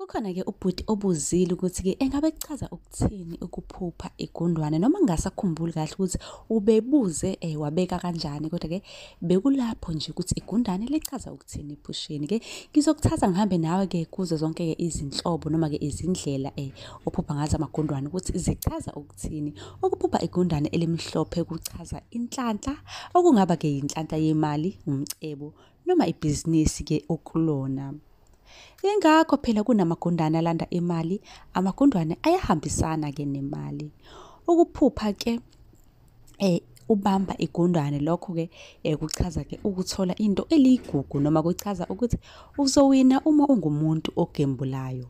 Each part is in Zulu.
Kukhona-ke ubhuti obuzile ukuthi-ke engabe kuchaza ukuthini ukuphupha igundwane, noma ngingasakhumbuli kahle ukuthi ubebuze wabeka kanjani, kodwa-ke bekulapho nje ukuthi igundane lichaza ukuthini ephusheni-ke. Ngizokuthatha ngihambe nawe-ke kuzo zonke-ke izinhlobo noma-ke izindlela ophupha ngazo amagundwane ukuthi zichaza ukuthini. Ukuphupha igundane elimhlophe kuchaza inhlanhla, okungaba-ke yinhlanhla yemali, umcebo noma ibhizinisi-ke okulona. Yingakho phela kunamagundane alanda imali, amagundwane ayahambisana-ke nemali. Ukuphupha-ke ubamba igundane, lokho-ke kuchaza-ke ukuthola into eligugu noma kuchaza ukuthi uzowina uma ungumuntu ogembulayo.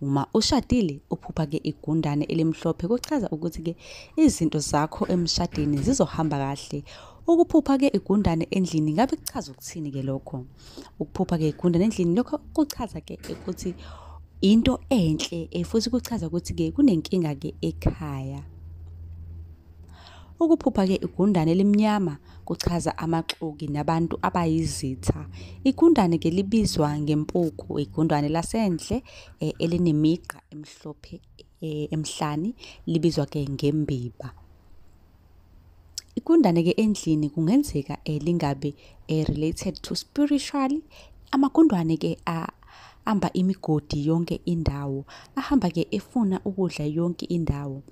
Uma ushadile, uphupha-ke igundane elimhlophe kuchaza ukuthi-ke izinto zakho emshadweni zizohamba kahle. Ukuphupha-ke igundane endlini ngabe kuchaza ukuthini-ke lokho? Ukuphupha-ke igundane endlini lokho kuchaza-ke ukuthi into enhle futhi kuchaza ukuthi-ke kunenkinga-ke ekhaya. Ukuphupha-ke igundane elimnyama kuchaza amaxoki nabantu abayizitha. Igundane-ke libizwa ngempuku, igundane lasendle elinemigqa emhlophe emhlane libizwa-ke ngembiba. Igundane-ke endlini kungenzeka lingabe related to spiritually. Amagundwane-ke amba imigodi yonke indawo, ahamba-ke efuna ukudla yonke indawo.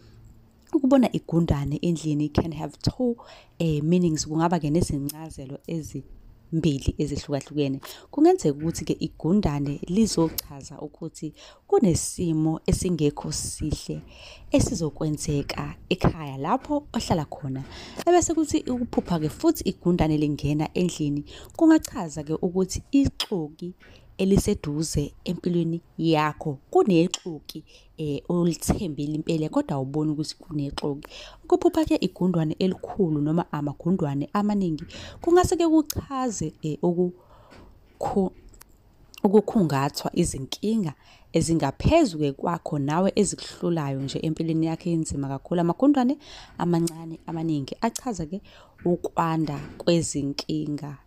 Ukubona igundane endlini can have two meanings, kungaba-ke nezincazelo ezimbili ezihlukahlukene. Kungenzeka ukuthi-ke igundane lizochaza ukuthi kunesimo esingekho sihle esizokwenzeka ekhaya lapho ohlala khona. Ebese kuthi ukuphupha-ke futhi igundane lingena endlini kungachaza-ke ukuthi ixoki eliseduze empilweni yakho, kunexoki olithembile impela kodwa awuboni ukuthi kunexoki. Ukuphupha-ke igundwane elikhulu noma amagundwane amaningi kungase-ke kuchaze ukukhungathwa izinkinga ezingaphezu-ke kwakho nawe ezikuhlulayo nje empilweni yakho enzima kakhulu. Amagundwane amancane amaningi achaza-ke ukwanda kwezinkinga.